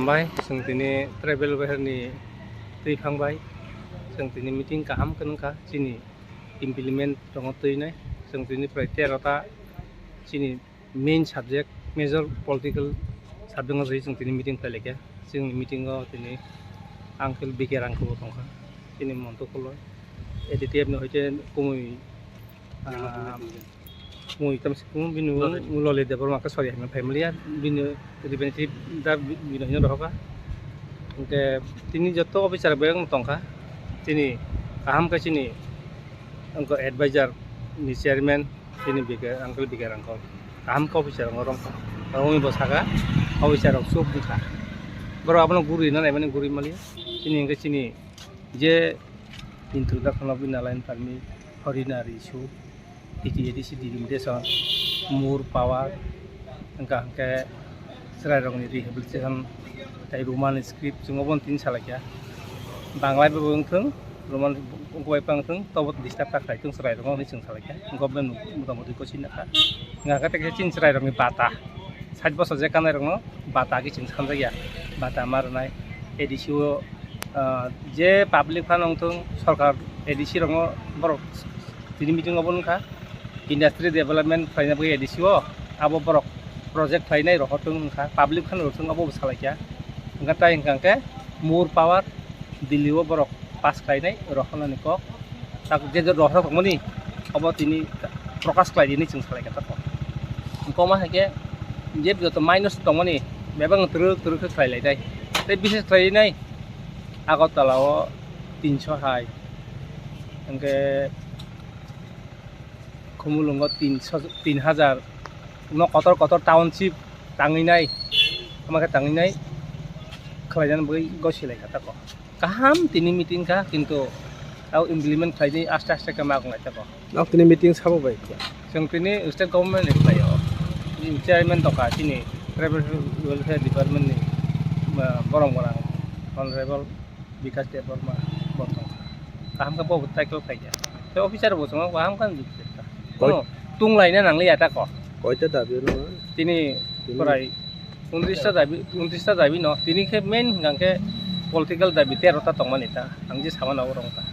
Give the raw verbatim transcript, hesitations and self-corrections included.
Bai, chwng tini tribal welfare ni twi phang bai, chwng tini meeting kaham khe nungkha, chini implement tongo twi nai, chwng tini prai tero ta chini main subject, major political subject no twi chwng tini meeting khlai laikha. Chwng meeting o tini Uncle B K Rangkho bo tongkha, chini Montu Khuloi, A D T F ni hoite kumui, ah, Mui tam sikung bini Lolly. Lolly Debbarma khe sorry hwnwi phaimaliya, bini representative da bi-, bini hwnwi rohorkha. Hwnkhe tini joto officer bai wng tongkha, chini kaham khe chini wngkha advisor ni chairman chini B K, Uncle B K Rangkho kaham khe officer wng rwngkha. Wngwi bo sakha officer rok chup wngkha, borok abono guri na naimani guri maliya, chini hwnkhe chini je introduction of Inner Line Permit, Horina Risu, T T A D C delimitation, Moor Power, hwnka hwnkhe chwrairokni rehabilitation, tei Roman script chwng obono tini salaikha. Bangla bai bo wngthung, Roman wngkha bai wngthung, tobo disturb ta khlaithung chwrairokno hwnwi chwng salaikha. Government motamoti kochi nakha. Hwnka hwnkhe tei chini chwrairokni bata, sait bosor je kannairokno bata khe chwng sanjakya, bata ma rwnai. A D C o, ah, je public phano wngthung, sorkar A D C rokno borok tini meeting obo wngkha, industry development khlaina bagwi A D C o abo borok project khlainai rohorthung wngkha, public phano rohorthung abo bo salaikha. Hwnkhe tai hwnkha hwnkhe Moor Power Delhi o borok pass khlainai rohornani kok. Tak je je rohorna tongmani obo tini prokash khlai di hinwi chwng salaikha tako. Hwnkhe omo hai khe je joto minus tongmani bebak twrwk twrwk khe khlai lai dai. Tei bises khlai nai Agartala o tinso hai, hwnkhe Khumulwngo tinso, tin hajar, no kotor kotor township tangwi nai, omo khe tangwi nai khlainani bagwi gosi lai kha tako. Kaham tini meeting kha, kintu tao implement khlaidi aste aste khe ma wng lai tako. Nok tini meeting sabo bai kha. Chwng tini state government ni khlai o. Chini chairman tongkha chini tribal welfare department ni, ah, borom gwnang honorable Bikash Debbarma bo tongkha. Kaham khe bo tackle khaikha. Tei officer bo chwng kaham khe nukjak kha. Koi- Kono tung laina nangliya tako. Koita dabi no? Tini Tini prai untris ta dabi, untris ta dabi no. Tini khe main hwnkha khe political dabi tero ta tongmani ta. Ang je sama nai oro wngkha.